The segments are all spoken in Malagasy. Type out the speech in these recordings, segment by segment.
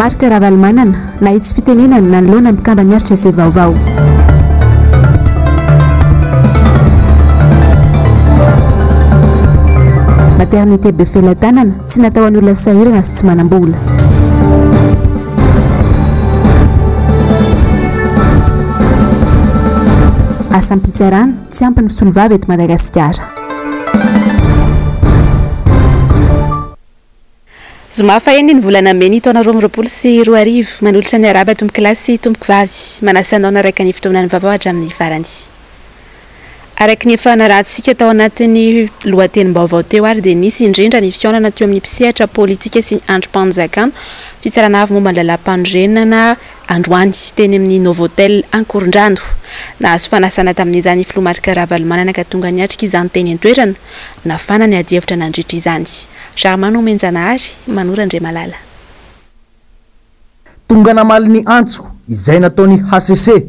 Marc Ravalomanana, nahitsy fitenenana nanoloana ny mpikamban'ny HCC vaovao. Maternité Befelatanana, tsy natao an'ny olona sahirana sy tsy manam-bola. Asam-pitsarana, tsy ampy ny mpisolovava eto Madagasikara. Zoma fahenina ny volana mey ny taona 2022. Manolotra ny arahaba tompokolahy sy tompokovavy. Manasa anao hanaraka ny fotoanan'ny vaovao hatramin'ny farany. Araka ny efa narahantsika tao anatin'ny lohatenim-baovao teo ary dia nisy indrindra ny fihaonana teo amin'ny mpisehatra politika sy ny andrim-panjakana, fitsarana avo momba ny lalàmpanorenana androany teny amin'ny Novotel Ankorondrano. Nahazo fanasana tamin'izany filoha Marc Ravalomanana ka tonga niatrika izany teny an-toerana. Nafana ny adihevitra nandritra izany. Germain Nomenjanahary, Manoro Andriamalala. Tonga namaly ny antso izay nataon'ny hcc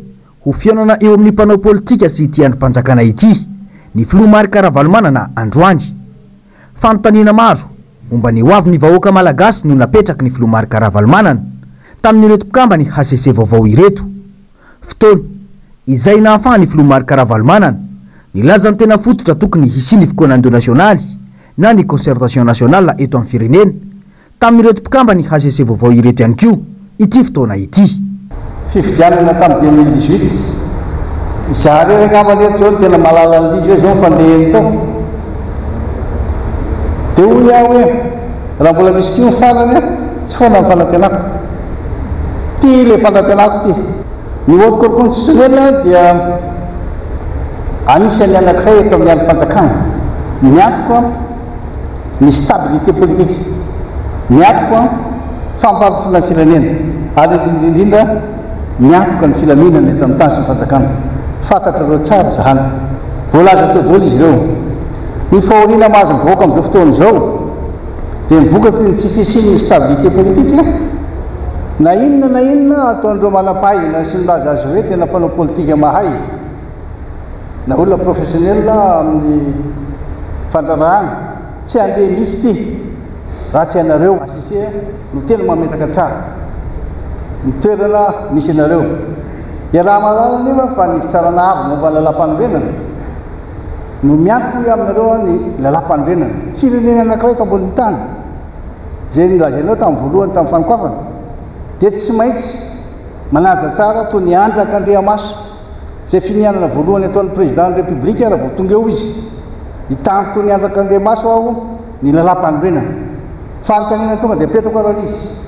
ho fihaonana eo amin'ny mpanao politika sy ity andrim-panjakana ity ny filoha Marc Ravalomanana androany. Fanontaniana maro momba ny hoavin'ny vahoaka malagasy no napetraky ny filoha Marc Ravalomanana tamin'ireto mpikamban'ny hcc vaovao ireto. Fotoana izay nahafahan'ny filoha Marc Ravalomanana nilaza ny tena fototra tokony hisian'ny fikaonandoha nasionaly na ny concertation nationale eto amin'ny firenena tamin'ireto mpikamban'ny hcc vaovao ireto ihany koa ity fotoana ity. Fifidianana tamin'ny 2018. Izaho irery angamba anie eto izao no tena mahalala an'ilay izy hoe izao ny fandehany tao. Dia hoy aho hoe, raha mbola misy koa ny farany an, tsy foana ny fanantenako. Ity ilay fanantenako ity. Ny Haute Cour Constitutionnelle dia anisan'ny anankiray eto amin'ny andrim-panjakana miantoka ny stabilité politique, miantoka fampandrosoana ny firenena ary indrindra indrindra miantoka ny filaminana eto amin'ny tany sy ny fanjakana. Fantatrareo tsara izany. Voalaza teo daholo izy ireo. Ny fahoriana mahazo ny vahoaka amin'izao fotoana izao dia ny vokatry ny tsy fisian'ny stabilité politique, na inona na inona ataon'ireo manam-pahaizana sy milaza azy hoe tena mpanao politika mahay na olona professionnel amin'ny fandraharahana, tsy handeha mihitsy ity raha tsy ianareo HCC no tena mametraka tsara ny toerana misy anareo. Iaraha-mahalala anefa fa ny fitsarana avo momba ny lalàmpanorenana no miantoka hoy aminareo aho ny lalàmpanorenana. Firenena anankiray eto ambonin'ny tany, izay nolazainao tamin'ny voalohany tamin'ny fanokafana, dia tsy maintsy manaja tsara toy ny andrak'Andriamaso, izay finianana voalohany ataon'ny Président-n'ny République raha vao tonga eo izy. Hitandro toy ny andrak'Andriamaso aho ny lalàmpanorenana. Fanontaniana tonga dia apetrako ary izy.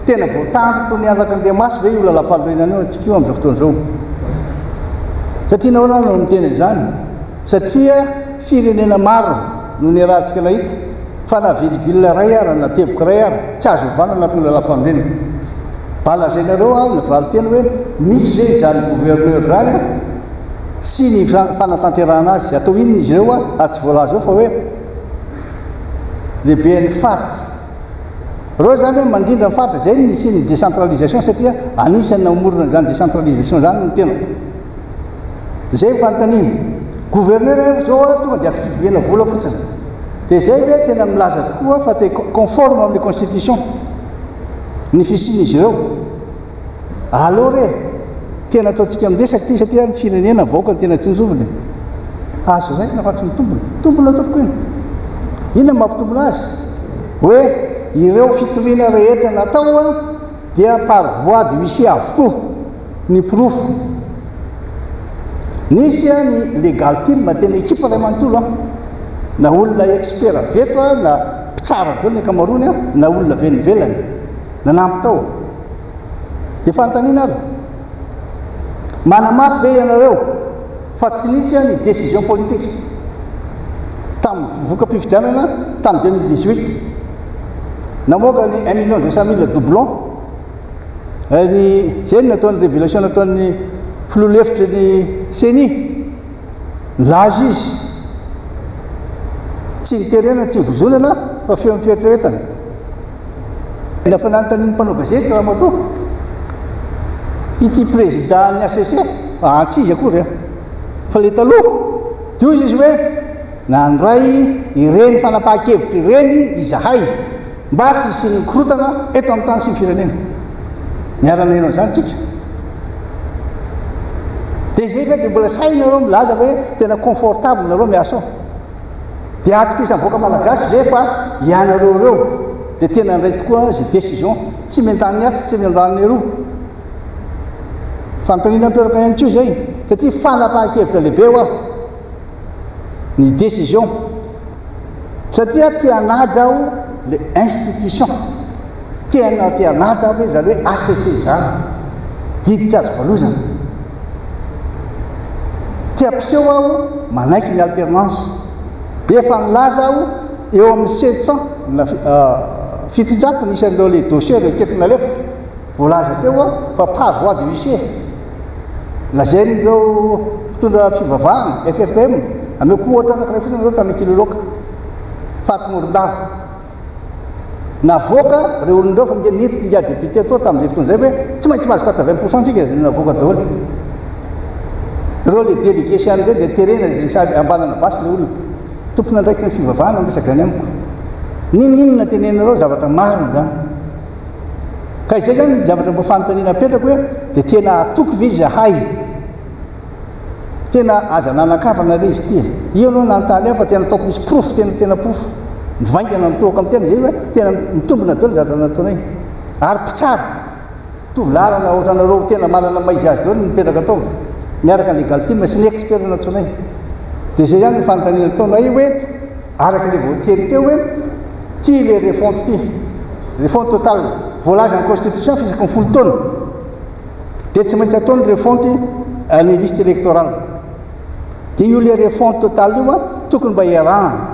Tena voatandro toy ny anak'Andriamaso ve io lalampanorenana io antsika io amin'izao fotoana izao? Satria nahoana aho no miteny an'izany? Satria firenena maro no niarahantsika nahita fa na virgule iray ara na teboka iray ara tsy azo ovana anatin'ny lalampanorenana. Mba lazainareo ary ny valinteny hoe misy ve izany gouverneur izany sy ny fanatanterahana azy? Atao inona izy ireo ary tsy voalaza eo fa hoe lehiben'ny faritra. Reo zany hoe mandrindra ny faritra, zay no nisian'ny décentralisation satria anisan'ny namorona an'izany décentralisation zany ny tenako. Zay ny fanontaniana. Gouverneur nefa zao a tonga dia attribuer-na vola fotsiny. Dia zay ve tena milaza tokoa fa te conforme amin'ny constitution ny fisian'izy ireo? Aleo re tena ataontsika miresaka ity satria ny firenena vahoaka no tena tsinjovina e. Azo raisina fa tsy mitombina. Mitombina tompoko iny. Inona no mampitombina azy? Hoe ireo fitoriana rehetra natao dia par voie d'huissier avokoa ny porofo. Nisy ny legal team tena ekipa iray manontolo na olona expert avy eto na mpitsara daholo ny ankamaroany na olona avy any ivelany nanampy tao. Dia fanontaniana ary, manamafy ve ianareo fa tsy nisy ny décision politique tamin'ny voka-pifidianana tamin'ny 2018 namoaka ny un million deux cent mille doublons ny izay no nataon'ny révélation nataon'ny filoha lefitry ny CENI nilaza izy tsy niterena tsy nivozonana fa feon'ny fieritreretana. Efa nanontanian'ny mpanao gazety ramatoa ity président ny HCC, ah tsy izy akory an, fa ilay taloha, dia hoy izy hoe nandray ireny fanapahan-kevitra ireny izahay mba tsy hisian'ny korontana eto amin'ny tany sy ny firenena. Niara-naheno an'izany tsika. Dia izay ve dia mbola sahy nareo milaza hoe tena confortable nareo miasa ao? Dia atokisan'ny vahoaka malagasy ve fa ianareo ireo dia tena handray tokoa izay décision tsy miandaniny atsy tsy miandaniny eroa? Fanontaniana mipetraka ihany koa izay satria fanapahan-kevitra lehibe hoa ny décision satria te hanaja aho le institution, tena te hanaja aho hoe izany hoe HCC izany, didy tsy azo valozana. Te hampiseho aho manaiky ny alternance. Efa nilaza aho eo amin'ny 700 na 700 ny isan'ireo le dossier requête nalefa. Voalaza teo fa par voie de huissier. Lazain'ireo mpitondra fivavahana, ffkm, ameko ohatra anankiray fotsiny nareo tamin'ny Kiloloka, faritry Morondava. Navoaka ireo olona ireo fa nge niditra ingahy député tao tamin'izay fotoana izay hoe tsy maintsy mahazo 80 pour cent tsika dia navoaka daholo. Ireo le délégué sy an'ireo dia terena dia sady ambanana basy le olona. Tompon'andraikitry ny fivavahana miresaka izany amiko. N'inon'inona teneninareo zavatra marina izany. Ka izay izany ny zavatra mba fanontaniana apetrako hoe dia tena hatoky ve izahay? Tena aza nanan-kavana re izy ity e! Io aloha nanontany ahy fa tena ataoko misy porofo, tena tena porofo mivaingana mitohoka amin'ny tena izay hoe tena mitombina daholo ny zavatra nataonay. Ary mpitsara, mitovy laharana ohatranareo tena manana ny maha izy azy daholo ny mipetraka tao, miaraka ny legal team sy ny expert nantsoinay. Dia izay ihany ny fanontaniana ataonay hoe araka ilay voateny teo hoe ity ilay refonte ity, refonte totale, voalazan'ny constitution fa isaky ny folo taona. Dia tsy maintsy atao ny refonte ny liste électorale. Dia io le refonte totale io an, tokony mba iarahana.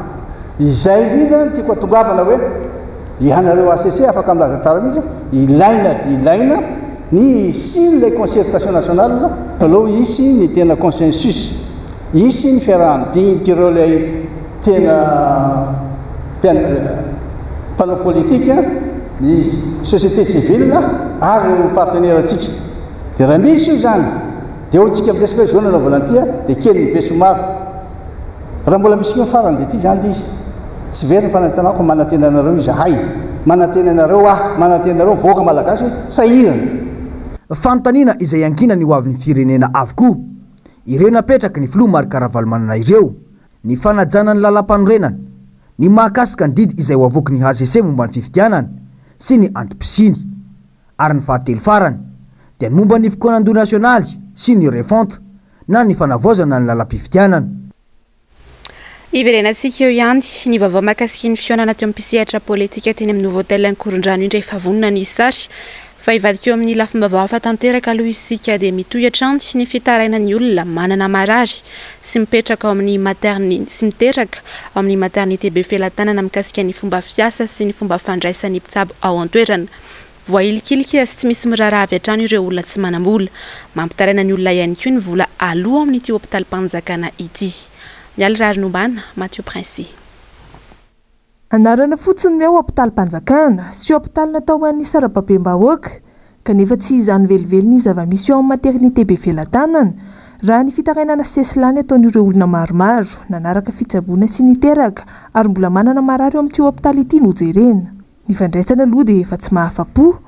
Izay indrindra no tiako hatongavana hoe, ianareo HCC afaka milaza tsara mihitsy, ilaina dia ilaina ny hisian'ilay concertation nationale, aleo hisy ny tena consensus, hisy ny fiaraha-midinika ireo ilay tena mpanao politika, ny société civile ary ireo partenaires antsika. Dia raha misy io izany, dia eo tsika miresaka hoe zao no anaovana an'ity a, dia kely ny besinimaro. Raha mbola misy koa ny farany dia ity izany ilay izy. Tsy very ny fanantenako, manantena anareo izahay, manantena anareo aho, manantena anareo ny vahoaka malagasy sahirana. Fanontaniana izay iankinan'ny hoavin'ny firenena avokoa ireo napetraky ny filoha Marc Ravalomanana ireo. Ny fanajana ny lalàmpanorenana, ny mahakasika ny didy izay ho avoaky ny hcc momba ny fifidianana sy ny antom-pisiany. Ary ny fahatelo farany, dia ny momba ny fikaonandoha nasionaly sy ny refonte na ny fanavaozana ny lalam-pifidianana. Hiverenantsika eo ihany ny vaovao mahakasika ny fihaonana teo amin'ny mpisehatra politika teny amin'ny Novotel Ankorondrano indray efa vonona ny sary fa hivadika eo amin'ny lafim-baovao hafa tanteraka aloha isika dia mitohy hatrany ny fitarainan'ny olona manana marary sy mipetraka ao amin'ny materni sy miteraka ao amin'ny maternité Befelatanana mikasika ny fomba fiasa sy ny fomba fandraisan'ny mpitsabo ao an-toerana. Voahilikilika sy tsy misy miraharaha avy hatrany ireo olona tsy manam-bola. Mampitaraina ny olona ihany koa ny vola aloa ao amin'ity hopitalim-panjakana ity. Mialy Raharinombana, Mathieu Princi. Anarana fotsiny ny hoe hopitalim-panjakana sy hopitaly natao ho an'ny sarababem-bahoaka, kanefa tsy izany velively ny zava-misy eo amin'ny maternité Befelatanana, raha ny fitarainana sesilany ataon'ireo olona maromaro nanaraka fitsaboana sy niteraka ary mbola manana marary eo amin'ity hopitaly ity no jerena. Ny fandraisana aloha dia efa tsy mahafa-po,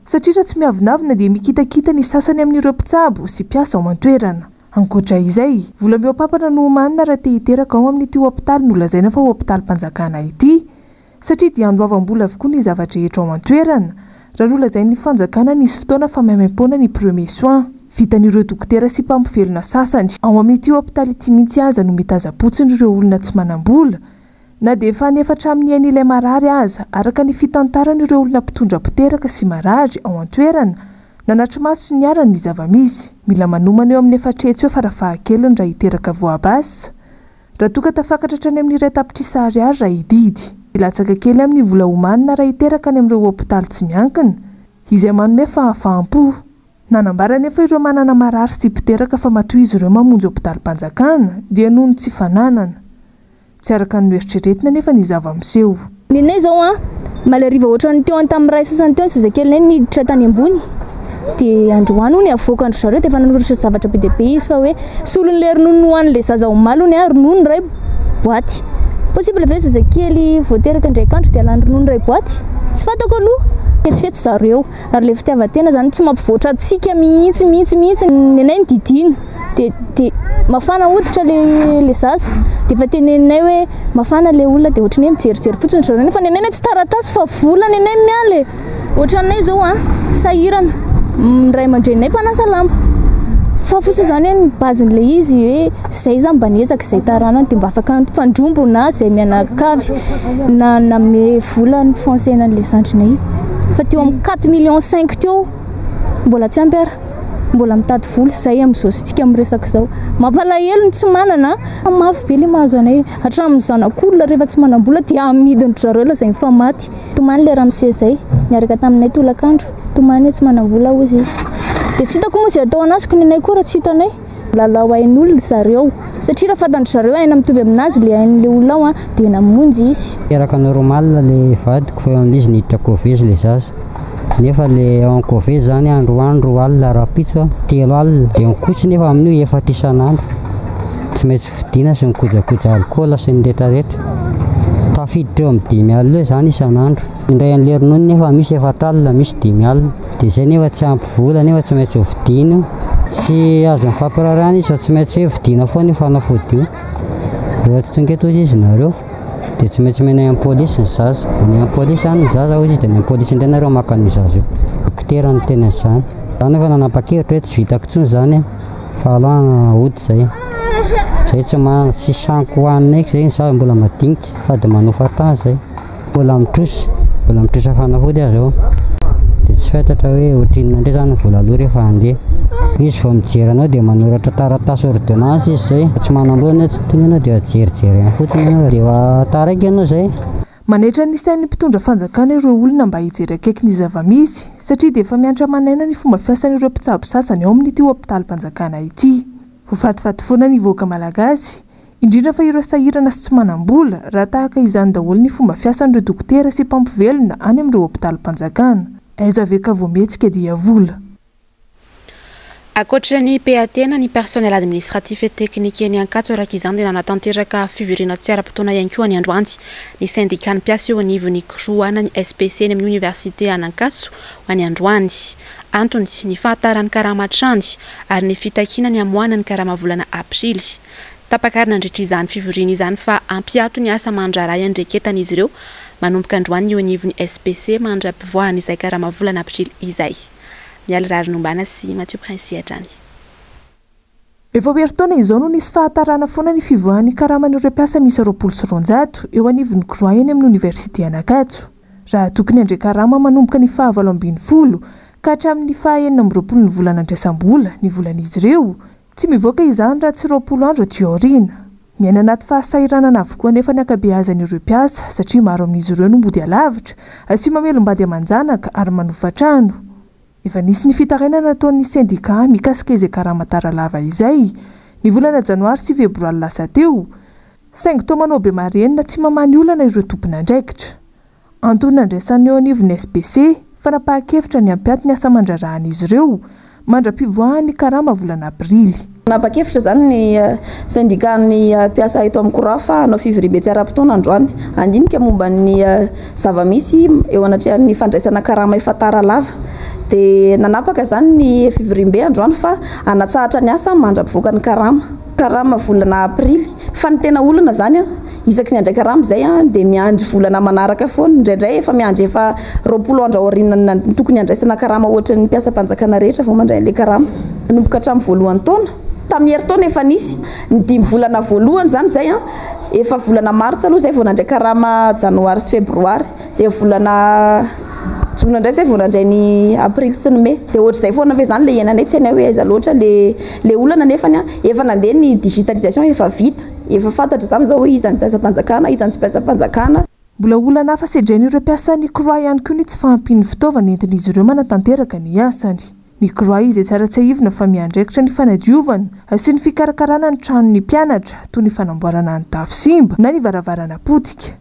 satria raha tsy miavonavona dia mikitakita ny sasany amin'ireo mpitsabo sy mpiasa ao an-toerana. Ankoatra izay, vola mihoa-pampana no omanina raha te hiteraka ao amin'ity hopitaly nolazaina fa hopitalim-panjakana ity, satria dia andoavam-bola avokoa ny zava-drehetra ao an-toerana, raha nolazain'ny fanjakana nisy fotoana fa maimaim-poana ny premier soins. Vitan'ireo dokotera sy mpampivelona sasany ao amin'ity hopitaly ity mihitsy aza no mitazam-potsiny ireo olona tsy manam-bola, Na dia efa an'efatra amin'ny ain'ilay marary aza, araka ny fitantaran'ireo olona mpitondra mpiteraka sy marary ao an-toerana, nanatri-maso sy niharan'ny ny zava-misy. Mila manomana eo amin'ny efatretsy eo farafahakeliny raha hiteraka voabasa, raha toa ka tafakatra hatrany amin'ny 1 tapitrisa ariary raha hididy. Hilatsaka kely amin'ny vola omanina raha hiteraka any amin'ireo hopitaly tsy miankina, izay manome fahafaham-po. Nanambara anefa ireo manana marary sy mpiteraka fa matoa izy ireo mamonjy hopitalim-panjakana dia noho ny tsy fananana. Tsy araka ny noeritreretina anefa ny zava-miseho. Nenay izao an, omaly hariva ohatran'ny teo an tamin'ny iray sasany teo ny zazakelinay niditra tany ambony dia androany hono avoakan-dry zareo dia efa nanoratra zavatra be dia be izy fa hoe solon'ilay ronono nohanin'ilay zaza omaly hono an, ronono iray boaty. Possible ve zazakely vao teraka indraika andro dia lany ronono iray boaty? Tsy fantako aloha. Fetsifetsy zareo ary le fitiavan-tena zany tsy mampivoatra antsika mihitsy mihitsy mihitsy. Ny anay no didiana dia dia mafana hoditra le le zaza dia efa teneninay hoe mafana le olona dia ohatran'ny hoe mijerijery fotsiny zareo nefa ny anay tsy taratasy fa vola ny anay miala e. Ohatranay izao an, sahirana, ny ray aman-dreninay mpanasa lamba. Fa fotsiny izany hoe ny base-n'ilay izy hoe izay izany mba niezaka izay taranany dia mba afaka nifandrombona izay mianakavy na nanome vola nifoncer-na an'ilay zandrinay. Fa teo amin'ny quatre millions cinq teo mbola tsy ampy ara, mbola mitady vola izay amin'izao isika miresaka izao. Mampalahelo ny tsy manana an, mafy be ilay mahazo anay, hatramin'ny zanak'olona rehefa tsy manam-bola dia amidin-dry zareo lazainy fa maty. Tomany ilay ramose izay niaraka taminay tolakandro, tomany hoe tsy manam-bola hozy izy. Dia tsy hitako moa izay atao anazy ko nenay koa raha tsy hitanay. Lalao ain'olona zareo satria raha fantan-dry zareo aina mitovy aminazy ilay ain'ilay olona ao dia namonjy izy. Teraka normal le vadiko fa eo amin'izy niditra couveuse le zaza nefa le ao amin'ny couveuse zany androany roa alina rahampitso telo alina de mikotsy nefa amin'io efatra isan'andro tsy maintsy Vidiana sy ny kojakoja alikaola sy ny retraretra. Tafiditra eo amin'ny 50 eo izany isan'andro. Indray an'ilay ronono nefa misy 40 misy 50. Dia izay nefa tsy ampy vola nefa tsy maintsy hovidiana io. Tsy azo mifampiraharahana izy fa tsy maintsy hoe vidiana foana io fanafody io. Rehefa tsy tonga eto hozy izy nareo dia tsy maintsy omena any amin'ny polisy ny zaza. Any amin'ny polisy izany ny zaza hozy izy dia any amin'ny polisy indray nareo maka an'io zaza io. Dokotera no tena izany. Za nefa nanapa-kevitra hoe tsy vitako intsony izany an. Fa alao hody zay. Zay tsy manana tsy sanko hohanina eky zay ny zaza mbola madinika sady manofa hatrany zay. Mbola mitrosa, mbola mitrosa fanafody aza eo. Dia tsy fantatra hoe ohatrinona indray zany ny vola aloa rehefa handeha. Izy vao mijery anao dia manoratra taratasy ordonnance izy zay. Tsy manam-bola ianao tsy tonga ianao dia jerijerena fotsiny ianao dia efa taraiky ianao zay. Manaitra ny sain'ny mpitondra fanjakana ireo olona mba hijery akaiky ny zava-misy satria dia efa miantra aman'aina ny fomba fiasan'ireo mpitsabo sasany ao amin'ity hopitalim-panjakana ity. Ho fatifaty foana ny vahoaka malagasy, indrindra fa ireo sahirana sy tsy manam-bola, raha tahaka izany daholo ny fomba fiasan'ireo dokotera sy mpampivelona any amin'ireo hopitalim-panjakana. Aiza ve ka vao mihetsika dia vola. Ankoatra ny PAT na ny Personnel Administratif et Technique eny Ankatso araka izany dia nanatanteraka fivoriana tsy ara-potoana ihany koa ny androany ny sendikan'ny mpiasa eo anivon'ny CROUA na ny SPC eny amin'ny Oniversite an'Ankatso ho any androany. Antony, ny fahataran'ny karama hatrany ary ny fitakiana ny hamoahana ny karama volana aprily. Tapaka ary nandritra izany fivoriana izany fa hampiato ny asa aman-draharaha iandraiketan'izy ireo manomboka androany eo anivon'ny SPC mandra-pivoahan'izay karama volana aprily izay. Mialy Raharinombana sy Mathieu Princi hatrany. Efa ho herintaona izao no nisy fahatarana foana ny fivoahan'ny karaman'ireo mpiasa miisa 220 eo anivon'ny CROUA eny amin'ny oniversite Anakatso. Raha tokony handray karama manomboka ny faha 18 ka hatramin'ny faha 26 ny volana andraisam-bola ny volan'izy ireo, tsy mivoaka izany raha tsy 20 andro aty aoriana. Miaina anaty fahasahiranana avokoa anefa ny ankabeazan'ireo mpiasa satria maro amin'izy ireo no mody alavitra sy mamelom-bady aman-janaka ary manofa trano. Efa nisy ny fitarainana nataon'ny sendika mikasika izay karama tara lava izay, ny volana janoary sy febroary lasa teo, saingy toa manao be marenina tsy mamaha ny olana ireo tompon'andraikitra. Antony nandraisan'ny eo anivon'ny SPC fanapahan-kevitra ny hampiato ny asa aman-draharahan'izy ireo mandra-pivoahan'ny karama volana aprily. Nanapa-kevitra izany ny sendikan'ny mpiasa eto amin'ny Cora fa hanao fivoriambe tsy ara-potoana androany, handinika momba ny zava-misy eo anatrehan'ny fandraisana karama efa tara lava. Dia nanapaka izany ny fivoriambe androany fa hanatsahatra ny asa mandra-pivoaka ny karama. Karama volana aprily. Fa ny tena olana izany Isaky ny handray karama izay dia miandry volana manaraka foana, indraindray efa miandry efa 20 andro aorian'ny tokony handraisana karama ohatran'ny mpiasam-panjakana rehetra vao mandray an'ilay karama. Nanomboka hatramin'ny voalohan'ny taona, tamin'ny herintaona efa nisy, ny dimy volana voalohany izany izay, efa volana martsa aloha izay vao nandray karama janoary sy febroary, dia volana jona indray izay vao nandray ny aprily sy ny mey. Dia ohatr'izay foana ve izany ilay iainanay, tsy hainay hoe aiza loatra ilay olana nefany efa nandeha ny digitalisation efa vita. Efa fantatra izany izao hoe iza ny mpiasam-panjakana, iza ny tsy mpiasam-panjakana. Mbola olana hafa sedrain'ireo mpiasan'ny Croix ihany koa ny tsy fahampian'ny fitaovana entin'izy ireo manatanteraka ny asany. Ny Croix izay tsara tsiahivina fa miandraikitra ny fanadiovana sy ny fikarakarana ny tranon'ny mpianatra toy ny fanamboarana ny tafo simba na ny varavarana potika.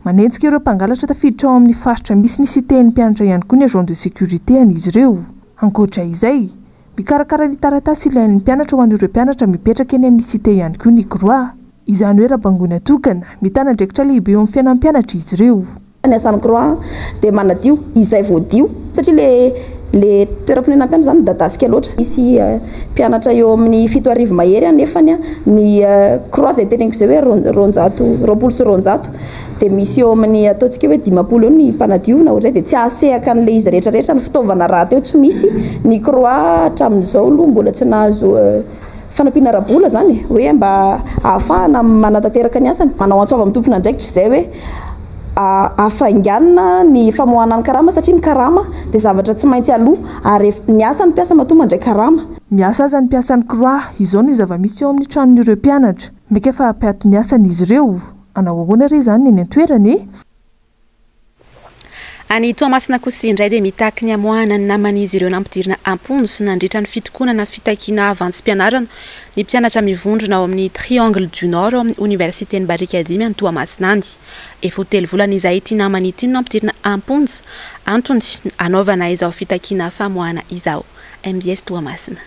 Manenjika ireo mpangalatra tafiditra ao amin'ny faritra misy ny cité-n'ny mpianatra ihany koa ny agent de sécurité an'izy ireo. Ankoatra izay, mikarakara ny taratasy ilain'ny mpianatra ho an'ireo mpianatra mipetraka eny amin'ny cité ihany koa ny Croix. Izany hoe raha bangoina tokana, mitana andraikitra lehibe eo amin'ny fiainan'ny mpianatra izy ireo. Ny asan'ny croix dia manadio izay voadio satria le le toeram-ponenana mpianatra izany midadasika loatra. Misy mpianatra eo amin'ny 7000 mahery anefany ny croix izay teneniko izay hoe 200, 220 dia misy eo amin'ny ataontsika hoe 50 eo ny mpanadio na ohatr'izay dia tsy hahasehaka an'ilay izy rehetra rehetra ny fitaovana rahateo tsy misy. Ny croix hatramin'izao aloha mbola tsy nahazo fanampiana ara-bola izany e, hoe mba ahafahana manatanteraka ny asany. Manao antso avo amin'ny tompon'andraikitra izay hoe hafainganina ny famoahana ny karama satria ny karama dia zavatra tsy maintsy aloa ary miasa ny mpiasa matoa mandray karama. Miasa aza ny mpiasan'ny Croix, izao ny zava-misy eo amin'ny tranon'ireo mpianatra. Maika fa hampiato ny asany izy ireo. Hanao ahoana re izany ny eny an-toerana e? Any Toamasina kosa indray dia mitaky ny hamoahana ny naman'izy ireo nampidirina am-ponja nandritra ny fitokonana fitakiana avantsim-pianarana ny mpianatra mivondrona ao amin'ny Triangle du Nord ao amin'ny Oniversiten'i Barikadimy any Toamasina any. Efa ho telo volana izay ity namany ity no nampidirina am-ponja, antony anaovana izao fitakiana famoahana izao. Mbs Toamasina.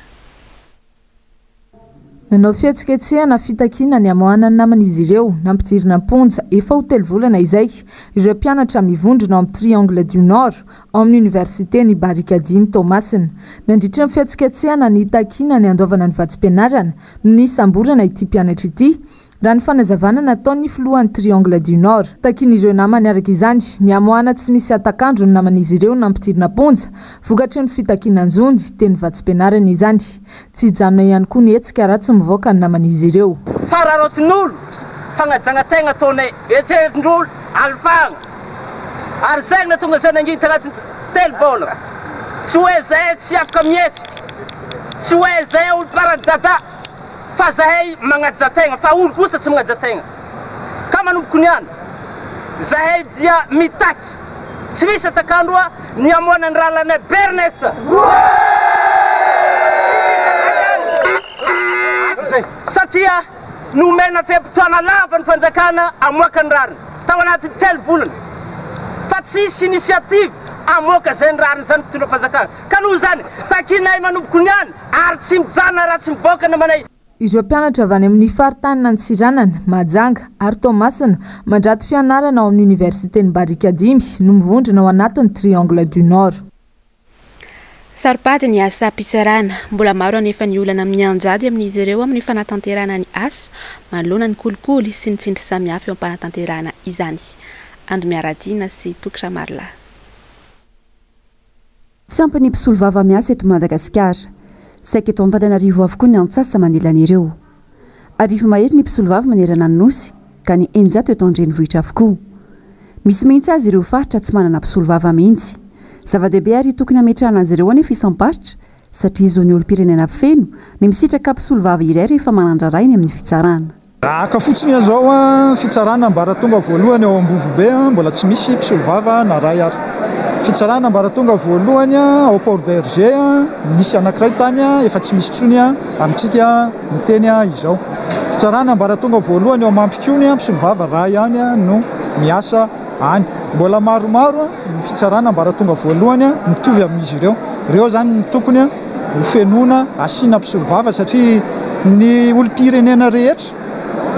Nanao fihetsiketsehana fitakiana ny hamoahana ny naman'izy ireo nampidirina am-ponja efa ho telo volana izay ireo mpianatra mivondrona ao amin'ny Triangle du Nord ao amin'ny Oniversiten'i Barikadimy Toamasina. Nandritra ny fihetsiketsehana nitakiana ny handoavana ny vatsim-pianarana no nisamborana ity mpianatra ity Raha ny fanazavana nataon'ny filohan'ny Triangle du Nord. Takian'ireo namany araka izany ny hamoahana tsy misy hatak'andro ny naman'izy ireo nampidirina am-ponja vokatry ny fitakiana an-jony teny vatsim-pianarana izany. Tsy hijanona ihany koa ny hetsika raha tsy mivoaka ny naman'izy ireo. Fararaotin'olo, fagnajagna tegna ataonay, eritreretin-dr'olo, alifagna. Ary zay no nahatonga zay nanginy tagnatin'ny telo vôlagna. Tsy hoe zahay tsy afaka mihetsiky, tsy hoe zahay olo parany dada. Fa zahay magnaja tegna fa olo kosa tsy magnaja tegna. Ka manomboko niany, zahay dia mitaky tsy misy atakandroa ny hamoana ny rahalanay Bernest. Satria nomena fe-potoana lava ny fanjakana hamoaka ny rariny, tao anatin'ny telo volana. Fa tsisy initiative hamoaka izay ny rariny izany fitondram-panjakana. Ka noho izany, takinay manomboko niany ary tsy mijanona raha tsy mivoaka namanay. Ireo mpianatra avy any amin'ny faritanin'Antsiranana, Mahajanga ary Toamasina mandrato fianarana ao amin'ny oniversiten'i Barikadimy no mivondrona ao anatin'ny Triangle du Nord. Saro-pady ny asam-pitsarana. Mbola maro anefa ny olana mianjady amin'izy ireo amin'ny fanatanterahana ny asa manoloana ny kolikoly sy ny tsindry samihafa eo am-panatanterahana izany. Andry Miaradiana sy Toky Ramarolahy. Tsy ampy ny mpisolovava miasa eto Madagasikara. Saika eto Antananarivo avokoa ny antsasa-manilan'ireo. Arivo mahery ny mpisolovava manerana ny Nosy, ka ny 600 eto an-drenivohitra avokoa. Misy mihitsy aza ireo faritra tsy manana mpisolovava mihitsy. Zava-dehibe ary tokony hametrahana azy ireo anefa isam-paritra, satria zon'ny olom-pirenena feno ny misitraka mpisolovava iray rehefa manan-draharaha eny amin'ny fitsarana. Raha haka fotsiny aho izao, fitsarana ambaratonga voalohany ao Ambovombe mbola tsy misy mpisolovava na iray ary. Fitsarana ambaratonga voalohany ao Port Bergé nisy anankiray tany efa tsy misy intsony amintsika miteny izao. Fitsarana ambaratonga voalohany ao Mampikony mpisolovava iray ihany no miasa any. Mbola maromaro ny fitsarana ambaratonga voalohany mitovy amin'izy ireo. Ireo izany no tokony. ho fenoina asiana mpisolovava satria ny olom-pirenena rehetra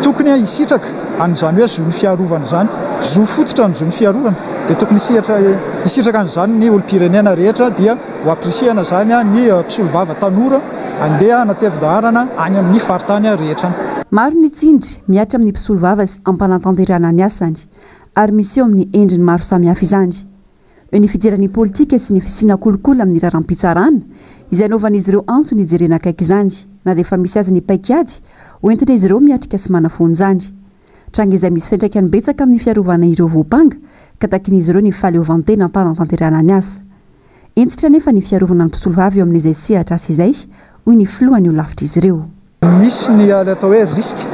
tokony hisitraka an'izany hoe zon'ny fiarovana izany. Zo fototra ny zon'ny fiarovana dia tokony hisitraka an'izany ny olom-pirenena rehetra dia ho ampirisihana izany ny mpisolovava tanora handeha hanatevin-daharana any amin'ny faritany rehetra any. Maro ny tsindry mihatra amin'ny mpisolovava sy ampanantanterahana ny asany ary miseho amin'ny endriny maro samihafa izany. Eo ny fidiran'ny politika sy ny fisiana kolikoly amin'ny raharaham-pitsarana, izay anaovan'izy ireo antso ny hijerena akaiky izany, na dia efa misy aza ny paikady hoentin'izy ireo miatrika sy manafoana izany. Tranga izay misy fiantraikany betsaka amin'ny fiarovana ireo voampanga ka takin'izy ireo ny fahaleovantena am-panatanterahana ny asa. Hentitra anefa ny fiarovana ny mpisolovava eo amin'izay sehatr'asa izay, hoy ny filohan'ny holafitr'izy ireo. Misy ny atao hoe risque.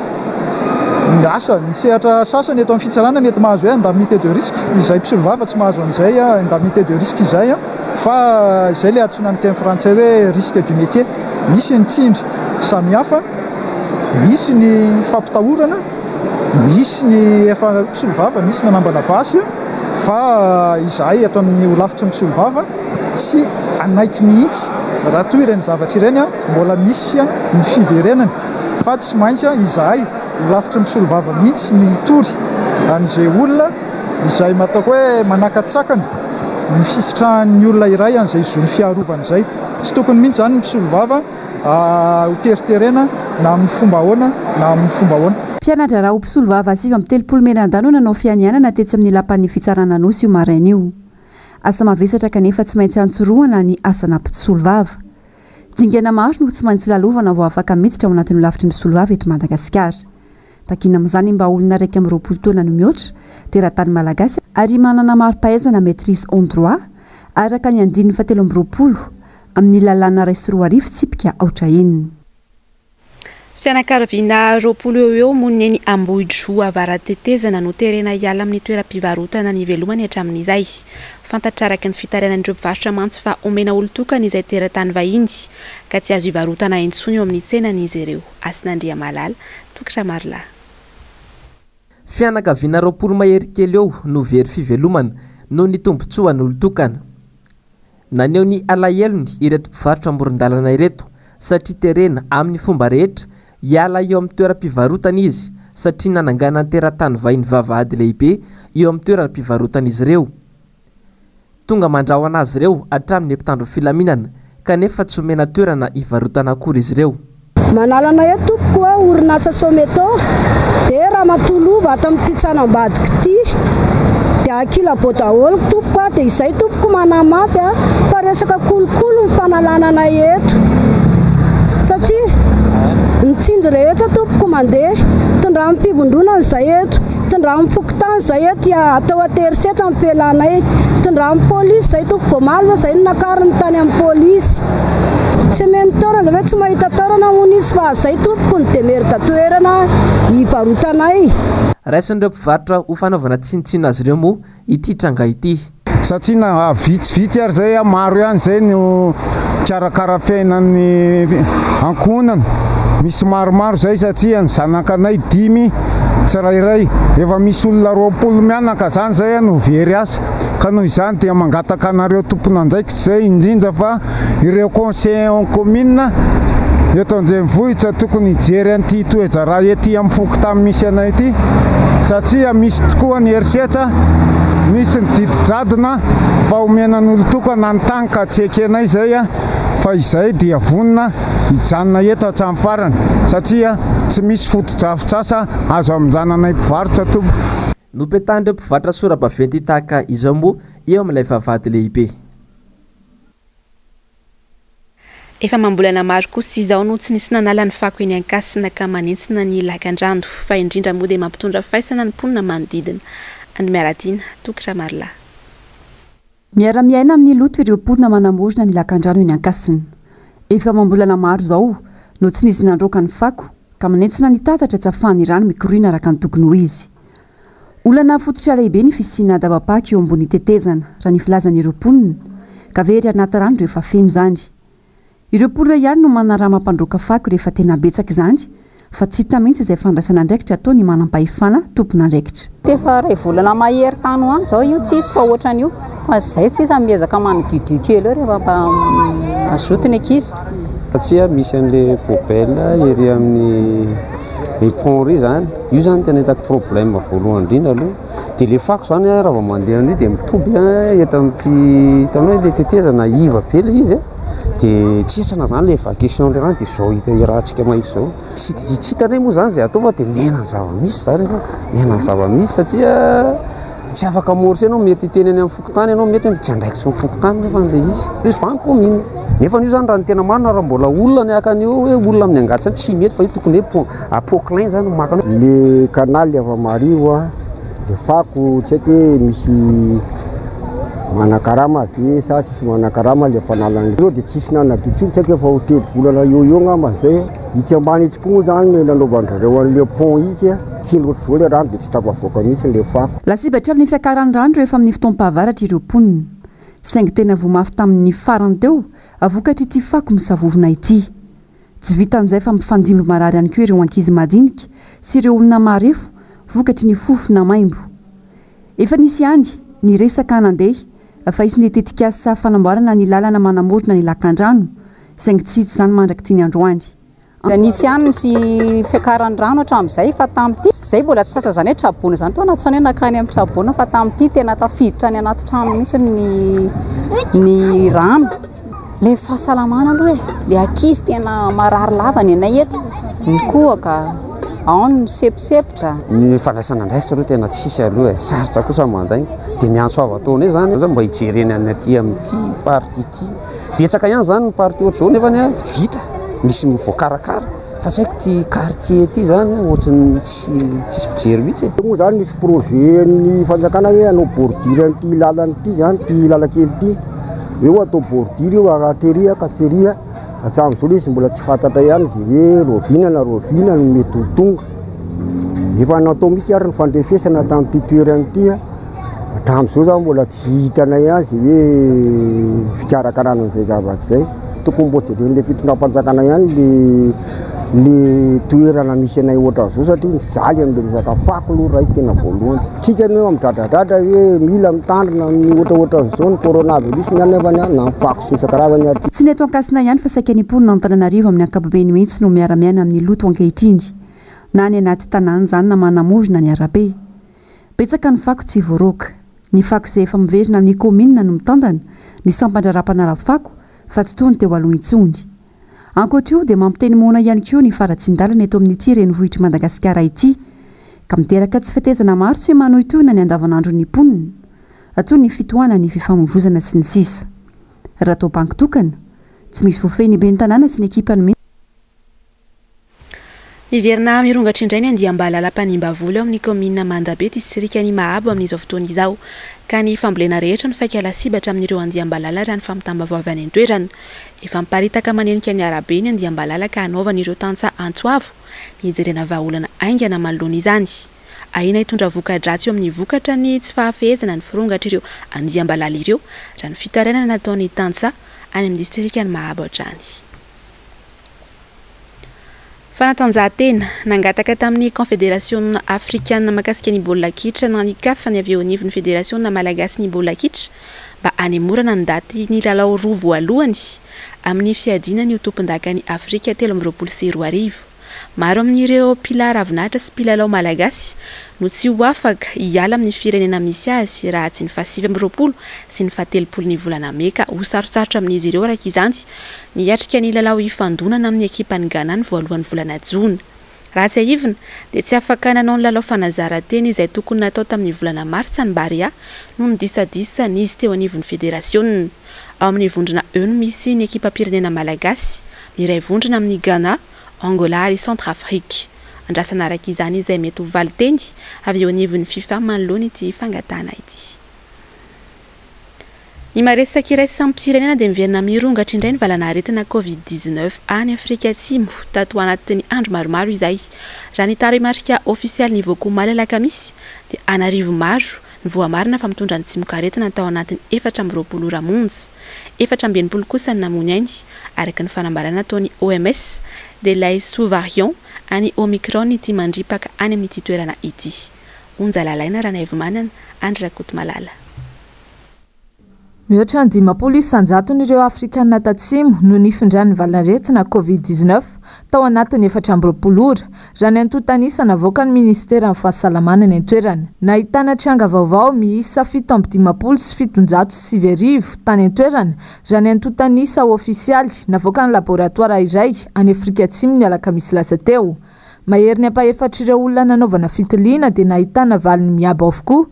Asa, ny sehatra sasany eto amin'ny fitsarana mety mahazo hoe indemnité de risque, izay mpisolovava tsy mahazo an'izay indemnité de risque izay fa izay ilay antsoina amin'ny teny frantsay hoe risque du métier. Misy ny tsindry samihafa, misy ny fampitahorana, misy ny efa mpisolovava, misy nanambana basy fa izahay eto amin'ny holafitry ny mpisolovava tsy hanaiky mihitsy raha toa ireny zavatra ireny mbola misy ny fiverenany fa tsy maintsy izahay holafitry ny mpisolovava mihitsy ny hitory an'izay olona izay ataoko hoe manakatsakana ny fisitrahan'ny olona iray an'izay zony fiarovana izay. Tsy tokony mihitsy izany ny mpisolovava ho teriterena na amin'ny fomba ahoana na amin'ny fomba ahoana. Mpiana-draharaha ho mpisolovava 39 mianadahy no nanao fianianana tetsy amin'ny lapan'ny fitsarana Anosy io maraina io. Asa mavesatra kanefa tsy maintsy antsorohana ny asana mpisolovava. Dingana maro no tsy maintsy lalovana vao afaka miditra ao anatin'ny holafitry ny mpisolovava eto Madagasikara. Takiana amin'izany mba olona 21 taona no mihoatra, teratany malagasy ary manana mari-pahaizana maîtrise en droit, araka ny andininy fahatelo amby 20 amin'ny lalàna 2001 tsipika aotra enina. Fianakaviana 20 eo eo monina eny Ambohidroa Avaratetezana no terena hiala amin'ny toeram-pivarotana nivelomany hatramin'izay. Fantatra araka ny fitarainan'ireo mpivarotra mantsy fa omena olon-tokana izay teratany vahiny ka tsy azo ivarotana intsony eo amin'ny tsenany izy ireo. Asinandriamalala, Toky Ramarolahy. Fianakaviana 20 mahery kely eo no very fivelomana noho ny tombontsoan'olon-tokana. Naneho ny alahelony ireto mpivarotra amoron-dalana ireto satria terena amin'ny fomba rehetra hiala eo amin'ny toeram-pivarotana izy satria nananganan'ny teratany vahiny vavahady lehibe eo amin'ny toeram-pivarotan'izy ireo. Tonga mandrahona azy ireo hatramin'ny mpitandro filaminana kanefa tsy omena toerana hivarotana akory izy ireo. Manala anay eto tompoko a, orinasa Someto, dia ramatoa Lova ato amin'ity tsanambadiko ity, dia ankilabao daholo tompoko a, dia izay tompoko manamafy a, fa resaka kolikoly ny fanalana anay eto, satria ny tsinjo rehetra tompoko mandeha, tondran'ny fivondronana izay eto, tondran'ny fokontany izay eto, atao an-terisetra ny fialanay, tondran'ny polisy izay tompoko, omaly izao izay no nakariny tany amin'ny polisy. Tsy omeny taorana ve tsy mahita taorana hono izy fa zay tompoko ny demerda toerana hivarotanay. Raisin'ireo mpivarotra ho fanaovana tsinontsinona azy ireo moa ity tranga ity. Satria na vitsivitsy ary zay, maro ihany zay no mikarakara fiainan'ny ankohonana. Misy maromaro zay satria ny zanakanay dimy tsirairay. Efa misy olona 20 mianaka zany zay no very asa. Ka noho izany dia mangataka anareo tompon'andraikitra izay indrindra fa ireo conseillers en commune eto an-drenivohitra tokony hijery an'ity toe-draharaha ety amin'ny fokontany misy anay ity satria misy tokoa ny herisetra, misy ny didy jadona fa omena ny olon-tokana ny tany ka tsy ekenay izay fa izay dia vonona hijanona eto hatramin'ny farany satria tsy misy fotodrafitrasa azo hamonjana anay mpivarotra tompoko. Nopetahan'ireo mpivarotra sora-baventy tahaka izao moa eo amin'ilay vavahady lehibe. Efa amam-bolana maro kosa izao no tsy nisy nanala ny fako eny Ankasina ka manentsina ny lakandrano, fa indrindra moa dia mampitondra faisana ny mponina manodidina. Andry Miaratiana, Toky Ramarolahy. Miara-miaina amin'ny loto ireo mponina manamorona ny lakandrano eny Ankasina. Efa amam-bolana maro izao no tsy nisy nandroaka ny fako ka manentsina ny tatatra tsy ahafahan'ny rano mikoriana araka ny tokony ho izy. Olana fototra lehibe ny fisiana daba-paky eo ambony tetezana, raha ny filazan'ireo mponina, ka very anaty rano rehefa feno izany. Ireo mponina ihany no manarama mpandroaka fako rehefa tena betsaka izany, fa tsy hita mihitsy izay fandraisana andraikitra ataon'ny manam-pahefana tompon'andraikitra. Efa iray volana mahery tany ho any izao io tsisy fa ohatran'io fa izay sisa miezaka manodiodio kely eo rehefa mba mazoto ny ankizy. Satria misy an'le poubelle ery amin'ny le pont ery zany, io zany tena hitako problème voalohany indrindra aloha. Dia le fako zany raha vao mandeha an'io dia mitoby eto amin'ity, hitanao hoe le tetezana iva be le izy dia tsisana zany le évacuation le rano dia izao hita iarahantsika mahita izao. Tsy tsy hitanay moa zany izay atao fa dia miaina ny zava-misy zany ianao, miaina ny zava-misy satria tsy afaka amorcer ianao, mety hiteny any amin'ny fokontany ianao, mety tsy andraikitry ny fokontany nefa ilay izy, izy fa any commune. Nefa io zany raha ny tena marina raha mbola olona ny haka an'io hoe olona amin'ny angatsy any tsy mety fa io tokony hoe pont poclain zany no maka an'io. Le canal efa marivo a, le fako tsy haiko hoe misy manakarama ve sa tsisy manakarama le mpanala an'ireo de tsisy nanadio intsony tsy haiko efa ho 3 volana eo eo angamba zay. Itsy ambany itsy koa moa zany no nanaovan-drareo an'le pont itsy a, kely ohatr'izao le rano de tsy tafavoaka mihitsy le fako. Lasibatra amin'ny fiakaran'ny rano rehefa amin'ny fotoam-pahavaratra ireo mponina. Saingy tena voa mafy tamin'ny farany teo vokatr'ity fako misavovona ity. Tsy vitan'izay fa mifandimby marary ihany koa ireo ankizy madinika sy ireo olona marefo vokatry ny fofona maimbo. Efa nisy ihany ny resaka nandeha fa hisy ny tetikasa fanamboarana ny lalana manamorona ny lakandrano saingy tsy hita izany mandrak'ity ny androany. Nisy ihany ny fiakaran'ny rano hatramin'izay fa tamin'ity izay mbola tsy tratra izany hoe traboina izany tao anaty trano hoe nankany amin'ny traboina fa tamin'ity tena tafiditra any anaty trano mihitsy ny ny rano. Ilay fahasalamana aloha e, ilay ankizy tena marary lava ny anay eto, mikohaka, ao ny miseposepotra. Ny fandraisana andraikitra aloha tena tsisy aloha e, sarotra kosa ny mandainga. Dia ny antso avo ataonay izany mba hijerena ny aty amin'ity partie ity. Betsaka ihany izany ny partie ohatr'izao nefa vita, misy voakarakara fa tsy haiko ity quartier ity izany ohatran'ny tsy tsisy mpijery mihitsy e. Io moa izany misy projet an'ny fanjakana hoe hanao bordure an'ity lalana ity izany, ity lalan-kely ity, hoe atao bordure io ary tery ka tery, hatramin'izao ilay izy mbola tsy fantatra ihany izay hoe rahoviana na rahoviana no mety ho tonga. Efa natao mihitsy ary ny fandrefesana tamin'ity toerana ity. Hatramin'izao zany mbola tsy hitanay azy hoe fikarakarana an'izay zavatra izay. Tokony mbo jeren'ilay fitondram-panjakana ihany le le toerana misy anay ohatran'izao satria mijaly amin'ilay resaka fako aloha ray tena voalohany. Tsika anie hoe midradradradra hoe mila mitandrina amin'ny ohatrohatran'izao ny coronavirus ny any nefany na ny fako sy isan-karazany ary. Tsy ny eto Ankasina ihany fa saika ny mponina Antananarivo amin'ny ankapobeny mihitsy no miara-miaina amin'ny loto ankehitriny. Na any anaty tanàna izany na manamorona ny arabe. Betsaka ny fako tsy voaroaka. Ny fako izay efa miverina amin'ny kaominina no mitantana ny sampan-draharaha mpanala fako fa tsy toy ny teo aloha intsony. Ankoatra io dia mampiteny moana ihany koa ny faharatsian-dalana eto amin'ity renivohitr'i Madagasikara ity ka miteraka tsy fetezana maro sy manohitohina ny andavanandron'ny mponina toy ny fitohanan'ny fifamoivozana sy ny sisa Raha atao banky tokana, tsy misy voafehy ny ben'ny tanàna sy ny ekipany. Miverina mirongatra indray ny andiam-balala mpanimba voly ao amin'ny kaominina Mandabe, distrikan'i Mahabo amin'izao fotoana izao, ka ny fambolena rehetra no saika lasibatra amin'ireo andiam-balala raha ny fampitam-baovao avy any an-toerana. Efa miparitaka manenika ny arabe ny andiam-balala ka hanaovan'ireo tantsaha antso avo ny hijerena vahaolana haingana manoloana izany. Ahiana hitondra voka-dratsy eo amin'ny vokatra ny tsy fahafehezana ny firongatr'ireo andiam-balala ireo, raha ny fitarainana nataon'ny tantsaha any amin'ny distrikan'i Mahabo hatrany. Fanatanjahantena, Nangataka tamin'ny Kaonfederasiona afrikanina mahakasika ny baolina kitra na ny Caf ny avy eo anivon'ny Federasiona malagasin'ny baolina kitra mba hanemorana ny daty ny lalao roa voalohany amin'ny fiadiana ny ho tompondakan'i Afrika 2023. Maro amin'ireo mpila ravinahitra sy mpilalao malagasy no tsy ho afaka hiala amin'ny firenena misy azy raha tsy ny faha-29 sy ny faha-30 ny volana mey ka ho sarotsarotra amin'izy ireo araka izany ny hiatrika ny lalao hifandonana amin'ny ekipan'i Ghana ny voalohan'ny volana jona. Raha tsiahivina dia tsy afaka nanao ny lalao fanazaran-tena izay tokony natao tamin'ny volana martsa ny Barea noho ny disadisa nisy teo anivon'ny federasionina. Ao amin'ny vondrona E no misy ny ekipam-pirenena malagasy, miray vondrona amin'i Ghana, Angola ary Centrafrique. Andrasana araka izany izay mety ho valin-teny avy eo anivon'ny Fifa manoloana ity fangatahana ity. Ny maresaka iraisam-pirenena dia miverina mirongatra indray ny valanaretina Covid 19 any Afrika Atsimo tato anatin'ny andro maromaro izay. Raha ny tarehimarika ofisialy nivoaka omaly alakamisy dia an'arivo maro ny voamarina fa mitondra ny tsimokaretina tao anatin'ny 24 ora monja. 64 kosa ny namoy ny ainy, araka ny fanambarana nataon'ny OMS dia ilay sous-variant an'ny Omicron ity mandripaka any amin'ity toerana ity. Onja Lalaina Ranaivomanana, Andry Rakotomalala. Mihoatra ny 50 isan-jaton'ireo Afrikanina Tatsimo no nifindran'ny valanaretina Covid 19 tao anatin'ny 24 ora, raha ny antontan'isa navoakan'ny minisiteran'ny Fahasalamana any an-toerana. Nahitana tranga vaovao miisa 1757 tany an-toerana, raha ny antontan'isa ofisialy navoakan'ny laboratoara iray any Afrika Atsimo ny alakamisy lasa teo. Maherin'ny ampahefatr'ireo olona nanaovana fitiliana dia nahitana valiny miabo avokoa.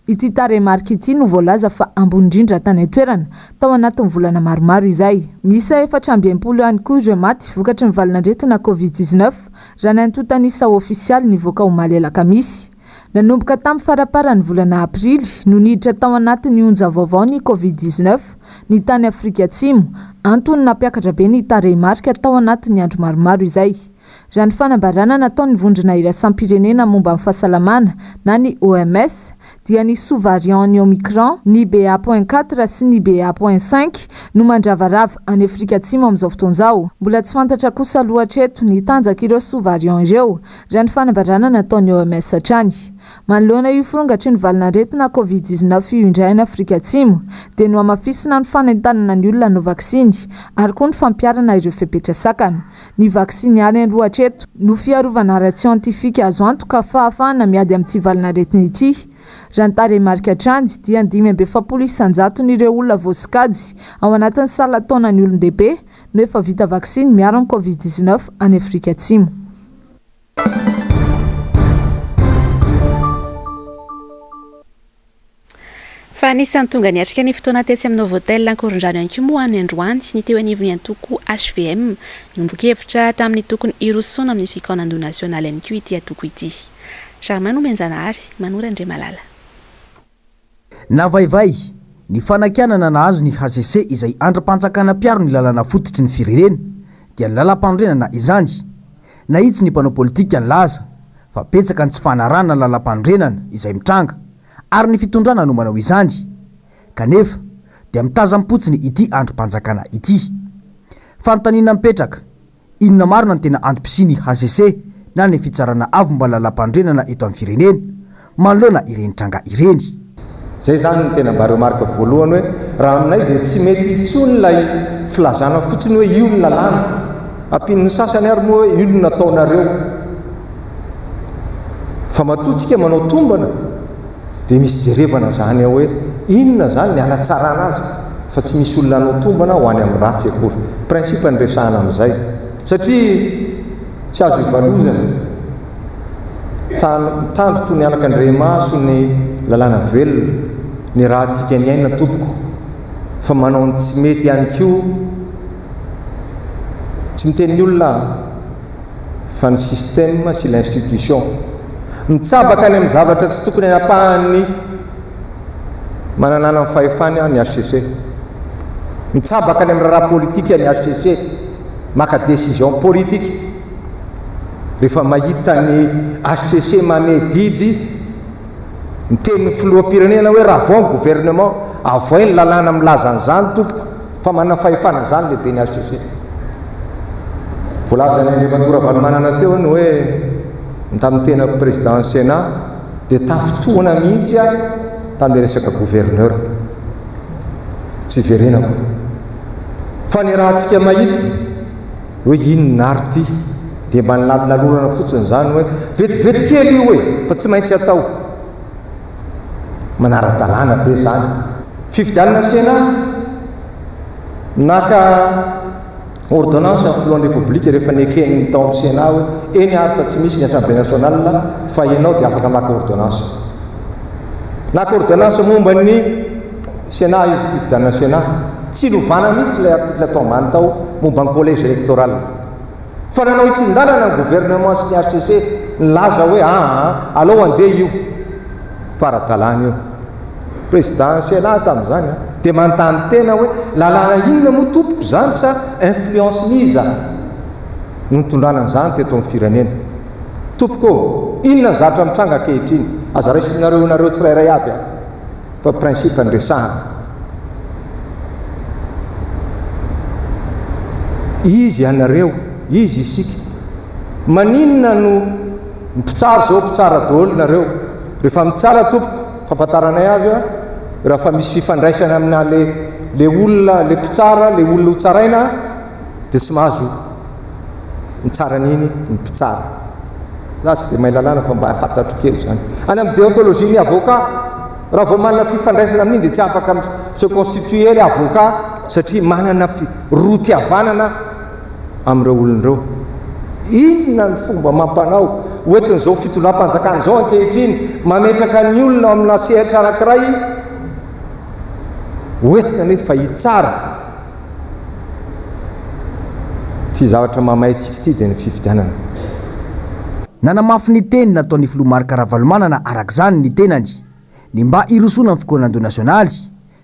Ity tarehimarika ity no voalaza fa ambony indrindra tany an-toerana, tao anatin'ny volana maromaro izay. Miisa 64 ihany koa ireo maty vokatry ny valin'aretina Covid 19, raha ny antontan'isa ofisialy nivoaka omaly alakamisy. Nanomboka tamin'ny faramparan'ny volana aprily no niditra tao anatin'ny onja vaovao ny Covid 19 ny tany Afrika Atsimo, antony nampiakatra be ny tarehimarika tao anatin'ny andro maromaro izay. Raha ny fanambarana nataon'ny Vondrona Iraisam-pirenena momba ny Fahasalamana na ny OMS dia ny sous-variant ny Omicron, ny BA point quatre sy ny BA point cinq no mandravarava any Afrika Atsimo amin'izao fotoana izao. Mbola tsy fantatra kosa aloha hatreto ny tanjak'ireo sous-variant ireo, raha ny fanambarana nataon'ny OMS hatrany. Manoloana io firongatry ny valin'aretina Covid 19 io indray any Afrika Atsimo dia nohamafisina ny fanentanana ny olona hanao vaksiny ary koa ny fampiharana ireo fepetra sakana. Ny vaksiny ihany aloha hatreto no fiarovana ara-tsiantifika azo antoka fahafahana miady amin'ity valin'aretina ity. Raha ny tarehimarika hatrany dia ny 45 isan-jaton'ireo olona voasokajy ao anatin'ny salan-taonan'ny olon-dehibe no efa vita vaksiny miaro amin'ny Covid 19 any Afrika Atsimo. Fa anisan'ny tonga niatrika ny fotoana tetsy amin'ny Novotel Ankorondrano ihany koa moa ny androany ny teo anivon'ny antoko hvm. Niombon-kevitra tamin'ny tokony hirosoana amin'ny fikaonandoha nasionaly ihany koa ity antoko ity. Germain Nomenjanahary, Manoro Andriamalala. Navaivay ny fanakianana nahazo ny hcc izay andrim-panjakana mpiaro ny lalàna fototry ny firenena dia ny lalàmpanorenana izany. Nahitsy ny mpanao politika nilaza fa betsaka ny tsy fanarahana ny lalàmpanorenana izay mitranga ary ny fitondrana no manao izany kanefa dia mitazam-potsiny ity andrim-panjakana ity. Fanontaniana mipetraka, Inona marina no tena antom-pisian'ny hcc na ny Fitsarana Avo momba ny Lalàmpanorenana eto amin'ny firenena manoloana ireny tranga ireny? Izay izany no tena mba remarque voalohany hoe raha aminay dia tsy mety intsony ilay filazana fotsiny hoe io ny lalàna. Ampian'ny sasany ary moa hoe io no nataonareo. Fa matoa tsika manao tombana dia misy jerevana izany ao hoe inona izany ny hanatsarana azy fa tsy misy olona hanao tombana ho any amin'ny ratsy akory. Principe no resahana amin'izay satria tsy azo ivalozana. Mitandro toy ny anakandriamaso ny lalàna velona, ny rahantsika niaina tompoko fa manao ny tsy mety ihany koa tsy miteny ny olona aho. fa ny système sy l'institution. Mitsabaka any amin'ny zavatra tsy tokony hanapahan'ny mananana ny fahefany ny hcc. Mitsabaka any amin'ny raharaha politika ny hcc. Maka décision politique. Rehefa mahita ny hcc mamehy didy, miteny ny filoham-pirenena hoe ravao ny gouvernement, avoay ny lalàna milaza an'izany tompoko. Fa manana fahefana izany lehiben'ny hcc. Voalazan'i Andriamatoa Ravalomanana teo ny hoe ny tamin'ny tena président ny Sénat dia tafintohina mihitsy aho tamin'ilay resaka gouverneur. Tsy hiverenako. Fa ny rahantsika mahita hoe inona ary ity dia mba nilalorana fotsiny izany hoe vetivety kely io e fa tsy maintsy atao. Manara-dalàna ve izany? Fifidianana Sénat, naka ordonnance ny filohan'ny Repoblika rehefa neken'ny tao amin'ny Sénat hoe eny ary fa tsy misy ny Assemblée nationale fa ianao dia afaka maka ordonnance. Naka ordonnance momba ny Sénat izy, fifidianana Sénat. Tsy novana mihitsy ilay article tao ambany tao momba ny collège électoral. Fa nanao hitsin-dalana ny gouvernement sy ny HCC nilaza hoe aa alao andeha io fa ara-dalàna io. Président ny Sénat tamin'izany an, dia manontany tena hoe lalàna inona moa tompoko izany sa influence n'iza no nitondrana an'izany teto amin'ny firenena. Tompoko ô, inona ny zavatra mitranga ankehitriny? Aza raisinareo nareo tsirairay avy ary. Fa principe no resahana. Izy ianareo, izy isika. Maninona no mpitsara izao mpitsara daholo nareo. Rehefa mitsara tompoko, fahafantaranay azy a, raha fa misy fifandraisana amina le le olona, le mpitsara, le olona ho tsaraina dia tsy mahazo mitsara an'iny ny mpitsara. Za tsy dia mahay lalàna fa mba fantatro kely izany. Any amin'ny déontologie ny avocat, raha vao manana fifandraisana amin'iny dia tsy afaka mi-se constituer ilay avocat satria manana rohim-pihavanana amin'ireo olona ireo. Inona ny fomba amam-panao hoentin'izao fitondram-panjakana izao ankehitriny mametraka ny olona ao amina sehatra anankiray hoentina nefa hitsara Ity zavatra mahamay antsika ity dia ny fifidianana. Nanamafy ny teny nataon'ny filoha Marc Ravalomanana araka izany ny tenany, ny mba hirosoana amin'ny fikaonandoha nasionaly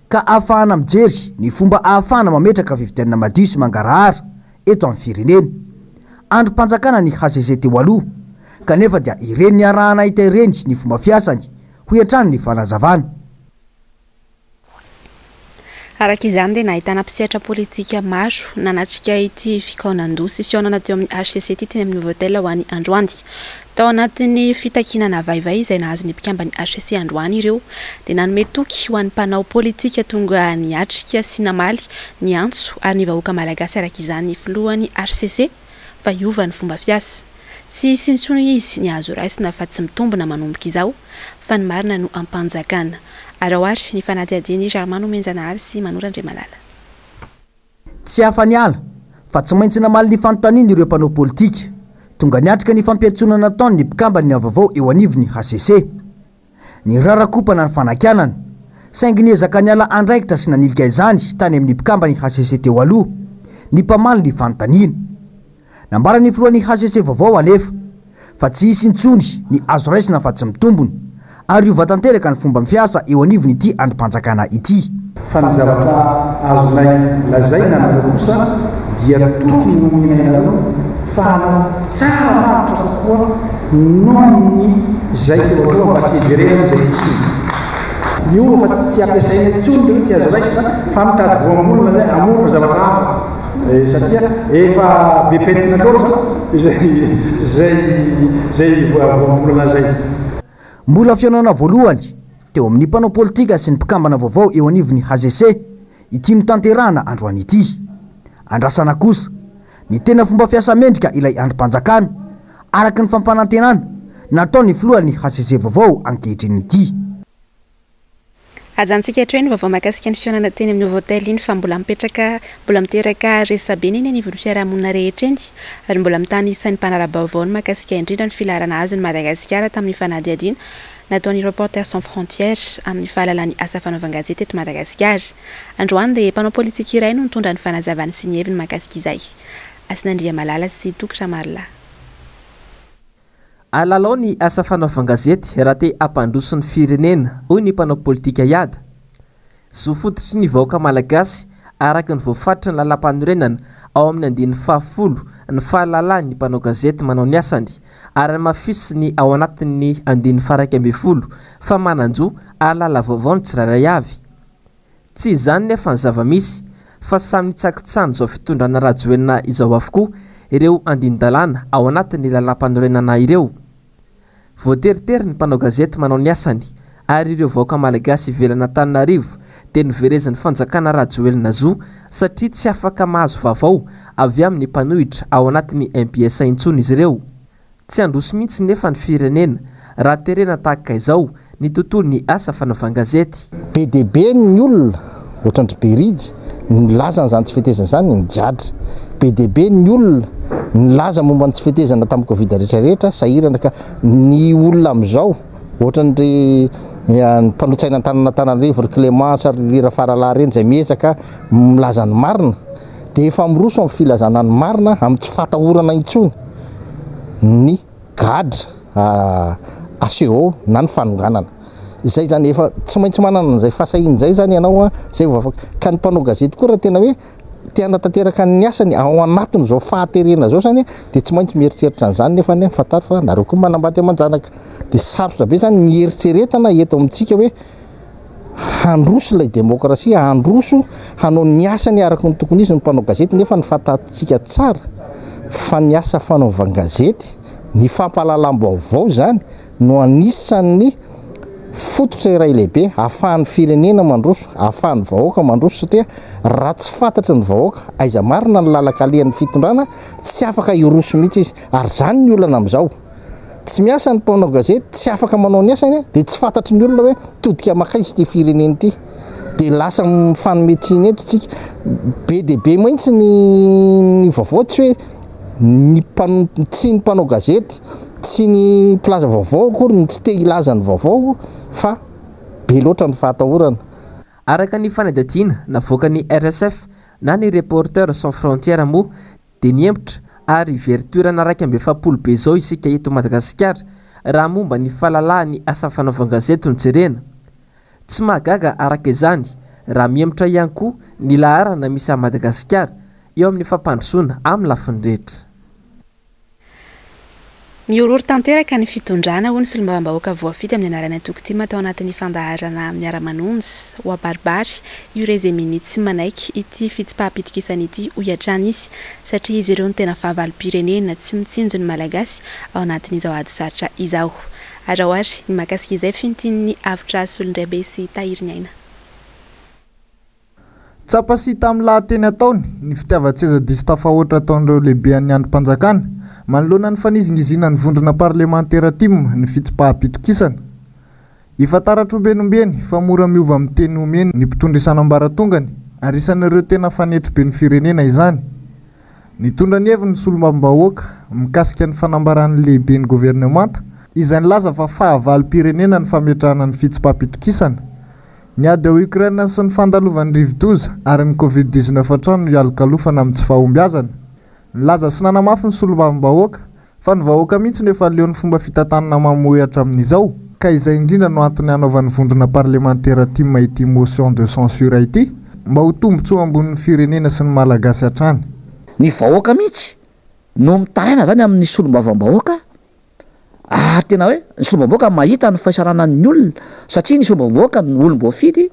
ka ahafahana mijery ny fomba ahafahana mametraka fifidianana madio sy mangarahara eto amin'ny firenena. Andrim-panjakana ny hcc teo aloha kanefa dia ireny niaraha-nahita ireny ny fomba fiasany, hoy hatrany ny fanazavana. Araka izany dia nahitana mpisehatra politika maro nanatrika ity fikaonandoha sy fihaonana teo amin'ny hcc ity teny amin'ny Novotel ho an'ny androany. Tao anatin'ny fitakiana navaivay izay nahazo ny mpikamban'ny hcc androany ireo dia nanome toky ho an'ny mpanao politika tonga niatrika sy namaly ny antso ary ny vahoaka malagasy araka izany ny filohan'ny hcc fa hiova ny fomba fiasa. Tsy hisy intsony izy ny azo raisina fa tsy mitombina manomboka izao fa ny marina no ampanjakana. Araho ary ny fanadihadian'i Germain Nomenjanahary sy Manoro Andriamalala. Tsy afa-niala fa tsy maintsy namaly ny fanontaniany ireo mpanao politika tonga niatrika ny fampiantsoana nataony ny mpikamban'ny vaovao eo anivon'ny hcc. Nirarakompana ny fanakianana, saingy niezaka niala andraikitra sy nanilika izany tany amin'ny mpikamban'ny hcc teo aloha ny mpamaly ny fanontaniana. Nambaran'ny filohan'ny hcc vaovao anefa fa tsy hisy intsony ny azo raisina fa tsy mitombona ary hiova tanteraka ny fomba fiasa eo anivon'ity andrim-panjakana ity. Fa ny zavatra azonay lazaina anareo kosa dia tokony homenay anareo fa hanao tsara lavitra kokoa noho ny izay teo aloha mba tsy hiverenana izay tsy Io efa tsy ampiasaina intsony ilay hoe tsy azo raisina fa mitady voambolana izay hamorona zavatra hafa. Satria efa be pentina loatra izay izay voambolana izay. Mbola fihaonana voalohany teo amin'ny mpanao politika sy ny mpikambana vaovao eo anivon'ny hcc ity notanterahana androany ity. Andrasana kosa ny tena fomba fiasa mendrika ilay andrim-panjakana, araka ny fampanantenana nataon'ny filohan'ny hcc vaovao ankehitriny ity. Ajanontsika hatreo iny vaovao mahakasika ny fihaonana teny amin'ny Novotel iny fa mbola mipetraka, mbola miteraka resabe eny anivon'ny fiarahamonina rehetra eny ary mbola mitanisa ny mpanara-baovao ny mahakasika indrindra ny filaharana azon'i Madagasikara tamin'ny fanadihadiana nataon'ny Reporters sans frontières amin'ny fahalalan'ny asa fanaovan-gazety eto Madagasikara. Androany dia mpanao politika iray no nitondra ny fanazavany sy ny heviny mahakasika izay. Hasina Andriamalala sy Toky Ramarolahy. Alalao ny asa fanaovan-gazety raha te hampandroso ny firenena, hoy ny mpanao politika Iada. Zo fototry ny vahoaka malagasy araka ny voafaritry ny lalàmpanorenana ao amin'ny andininy fahafolo ny fahalalahan'ny mpanao gazety manao ny asany ary hamafisiny ao anatin'ny andininy faha-11 fa manan-jo hahalala vaovao ny tsirairay avy. Tsy izany nefa ny zava-misy fa samy nitsakitsahan'izao fitondrana Rajoelina izao avokoa ireo andinin-dalàna ao anatin'ny lalàmpanorenana ireo. Voateritery ny mpanao gazety manao ny asany ary ireo vahoaka malagasy ivelan'Antananarivo dia noverezin'ny fanjakana Rajoelina zo satria tsy afaka mahazo vaovao avy amin'ny mpanohitra ao anatin'ny mbs intsony izy ireo. Tsy handroso mihitsy nefa ny firenena raha terena tahaka izao ny tontolon'ny asa fanaovan-gazety. Be dia be ny olona, ohatran-dry Berija, nilaza an'izany tsy fetezana izany, nigadra. Be dia be ny olona nilaza momba ny tsy fetezana tamin'ny Covid rehetra rehetra, sahirana ka ny olona amin'izao, ohatran-dry ny mpanolotsaina an-tanana Antananarivo, ry Clémence, ry Rafaralahy ireny izay miezaka milaza ny marina, dia efa miroso amin'ny filazana ny marina amin'ny tsy fahatahorana intsony ny gadra aseho na ny fanonganana. Izay izany efa tsy maintsy manana an'izay fahasahiana izay izany ianao izay vao afaka. Ka ny mpanao gazety koa raha tena hoe te hanatanteraka ny asany ao anatin'izao fahaterena izao izany dia tsy maintsy mieritreritra an'izany nefa ny fantaro fa nareo koa manambady aman-janaka. Dia sarotra be izany ny hieritreretana eto amintsika hoe handroso ilay demokrasia, handroso hanao ny asany araka ny tokony izy ny mpanao gazety nefa ny fantatsika tsara fa ny asa fanaovan-gazety, ny fampahalalam-baovao izany no anisan'ny fototra iray lehibe ahafahan'ny firenena mandroso, ahafahan'ny vahoaka mandroso satria raha tsy fantatry ny vahoaka aiza marina ny lalan-kalehan'ny fitondrana, tsy afaka hiroso mihitsy izy ary izany ny olana amin'izao. Tsy miasa ny mpanao gazety, tsy afaka manao ny asany dia tsy fantatry ny olona hoe mitodika mankaiza ity firenena ity. Dia lasa mifanome tsiny eto tsika. Be dia be mihitsy ny ny vaovao tsy hoe ny mpan- tsy ny mpanao gazety, tsy ny mpilaza vaovao akory no tsy te hilaza ny vaovao fa be loatra ny fahatahorana. Araka ny fanadihadiana navoakan'ny RSF na ny Reporters sans frontières moa dia nihemotra ary very toerana 41 be izao isika eto Madagasikara raha momba ny fahalalahan'ny asa fanaovan-gazety no jerena. Tsy mahagaga araka izany raha mihemotra ihany koa ny laharana misy an'i Madagasikara eo amin'ny fampandrosoana amin'ny lafiny rehetra. Mihorohoro tanteraka ny fitondrana, hoy ny solombavambahoaka voafidy amin'ny anaran'ny antoko tim tao anatin'ny fandaharana Miara-manonja ho abaribary io rezemini tsy manaiky ity fitsipaham-pitokisana ity, hoy hatrany izy, satria izy ireo no tena fahavalom-pirenena tsy mitsinjo ny Malagasy ao anatin'izao ady sarotra izao. Araho ary ny mahakasika izay fintinin'ny Avotra Solondraibe sy Tahiriniaina. Tsapa sy hita amin'ny lahateny ataony ny fitiavan-tseza diso tafahoatra ataon'ireo lehibean'ny andrim-panjakana manoloana ny fanizingizinan'ny vondrona parlemantera tim ny fitsipaham-pitokisana. Efa taratra ombieny ombieny fa mora miova amin'ny teny omeny ny mpitondra isan'ambaratongany ary isan'ireo tena fanetriben'ny firenena izany. Nitondra ny heviny ny solombavambahoaka mikasika ny fanambaran'ny lehiben'ny governemanta izay nilaza fa fahavalom-pirenena ny fametrahana ny fitsipaham-pitokisana. Ny ady ao Ukraine sy ny fandalovan'ny rivodoza ary ny Covid 19 hatrany no ialokalofana amin'ny tsy fahombiazana. Nilaza sy nanamafy ny solombavambahoaka fa ny vahoaka mihitsy no efa leo ny fomba fitantanana mamoy hatramin'izao ka izay indrindra no antony hanaovan'ny vondrona parlemantera tim ity motion de censure ity mba ho tombontsoa ambonin'ny firenena sy ny Malagasy hatrany. Ny vahoaka mihitsy no mitaraina zany amin'ny solombavambahoaka Ary tena hoe ny solombavambahoaka mahita ny fahisaranan'ny olona satria ny solombavambahoaka no olom-boafidy,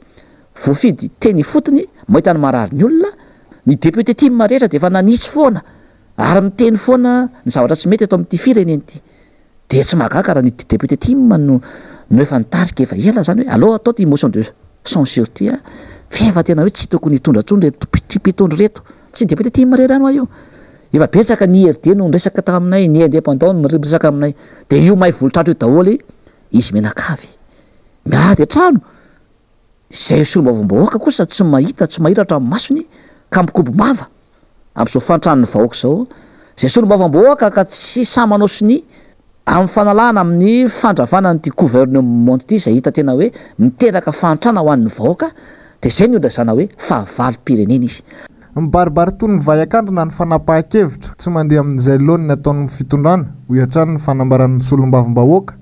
voafidy teny ifotony, mahita ny marary ny olona, ny député tim rehetra dia efa nanitsy foana ary miteny foana ny zavatra tsy mety eto amin'ity firenena ity. Dia tsy mahagaga raha ny député tim no no efa nitarika efa ela izany hoe aleo atao ity motion de censure ity a, f'efa tena hoe tsy tokony hitondra intsony ireto mpitondra ireto. Tsy député tim irery ihany hoa io. Efa betsaka ny IRD no niresaka taminay, ny indépendant no miresaka aminay. Dia io may volotratra io daholo izy mianakavy. Miady an-trano. Izay solombavambahoaka kosa tsy mahita, tsy mahiratra amin'ny masony ka mikobo-bava amin'izao fahantran'ny vahoaka izao. Izay solombavambahoaka ka tsy sahy manao sonia Amin'ny fanalana amin'ny fandravana an'ity gouvernement ity izay hita tena hoe miteraka fahantrana ho an'ny vahoaka dia izay no ilazana hoe fahavalom-pirenena izy. Mibaribary toy ny vay an-kandrina ny fanapahan-kevitra tsy mandeha amin'izay laoniny ataon'ny fitondrana, hoy hatrany ny fanambaran'ny solombavambahoaka.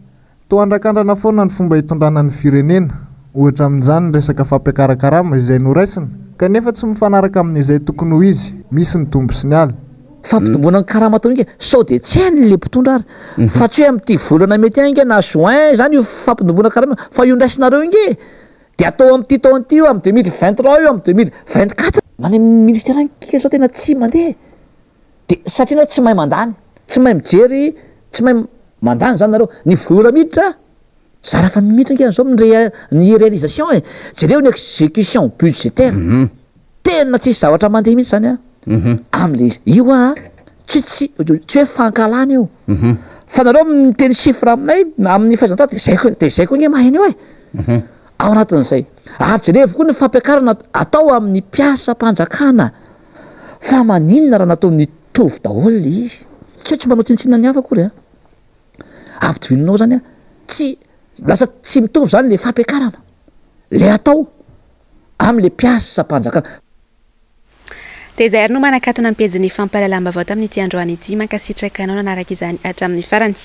Toa andrakandrana foana ny fomba hitondrana ny firenena. Ohatra amin'izany ny resaka fampiakaran-karama izay noraisina kanefa tsy mifanaraka amin'izay tokony ho izy, misy ny tombo sy ny ala. Fampitomboana ny karama atao inga sao dia tsy hainy le mpitondra ary fa tsy hoe amin'ity volana mety any inga na juin izany io fampitomboana karama io fa io ndraisinareo inga e dia atao amin'ity taona ity io amin'ny 2023 io amin'ny 2024. Na any amin'ny ministera any kika zao tena tsy mandeha e! Dia satria nareo tsy mahay mandany, tsy mahay mijery, tsy mahay mandany zany nareo, ny vola miditra zara fa miditra ange amzao ny rea- ny réalisation e! Jereo ny exécution budgétaire, tena tsisy zavatra mandeha mihitsy zany an amle izy, io an tsy tsy tsy hoe fankahalana io fa nareo miteny chiffre aminay amin'ny fahaizan-tantara de zay koa de zay koa ange mahay an'io e! Ao anatin'izay ary jerevo koa ny fampiakarana atao amin'ny mpiasam-panjakana fa maninona raha natao nitovy daholo le izy? Tsy hoe tsy manao tsinontsinona ny hafa akory an! Ampitovianao zany an, tsy lasa tsy mitovy zany le fampiakarana le atao amle mpiasam-panjakana. Dia izay ary no manakatona ny pejin'ny fampahalalam-baovao tamin'ity androany ity. Mankasitraka anao nanaraka izany hatramin'ny farany.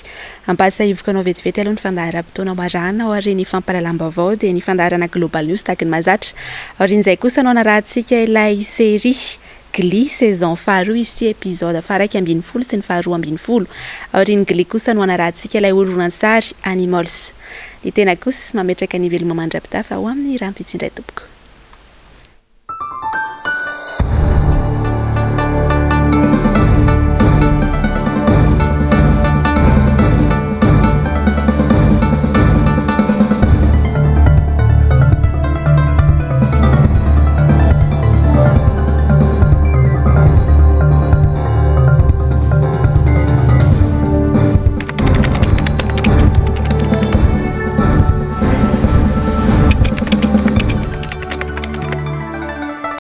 Ampahatsahiviko anao vetivety aloha ny fandaharam-potoana ho arahana aorian'ny fampahalalam-baovao dia ny fandaharana Global News tahaka ny mahazatra. Aorian'izay kosa no hanarahantsika ilay série Glee saison faharoa izy ity episode faha-11 sy ny faha-12. Aorian'ny Glee kosa no hanarahantsika ilay horonantsary Animals. Ny tena kosa mametraka ny veloma mandra-pitafa ho amin'ny rahampitso indray tompoko.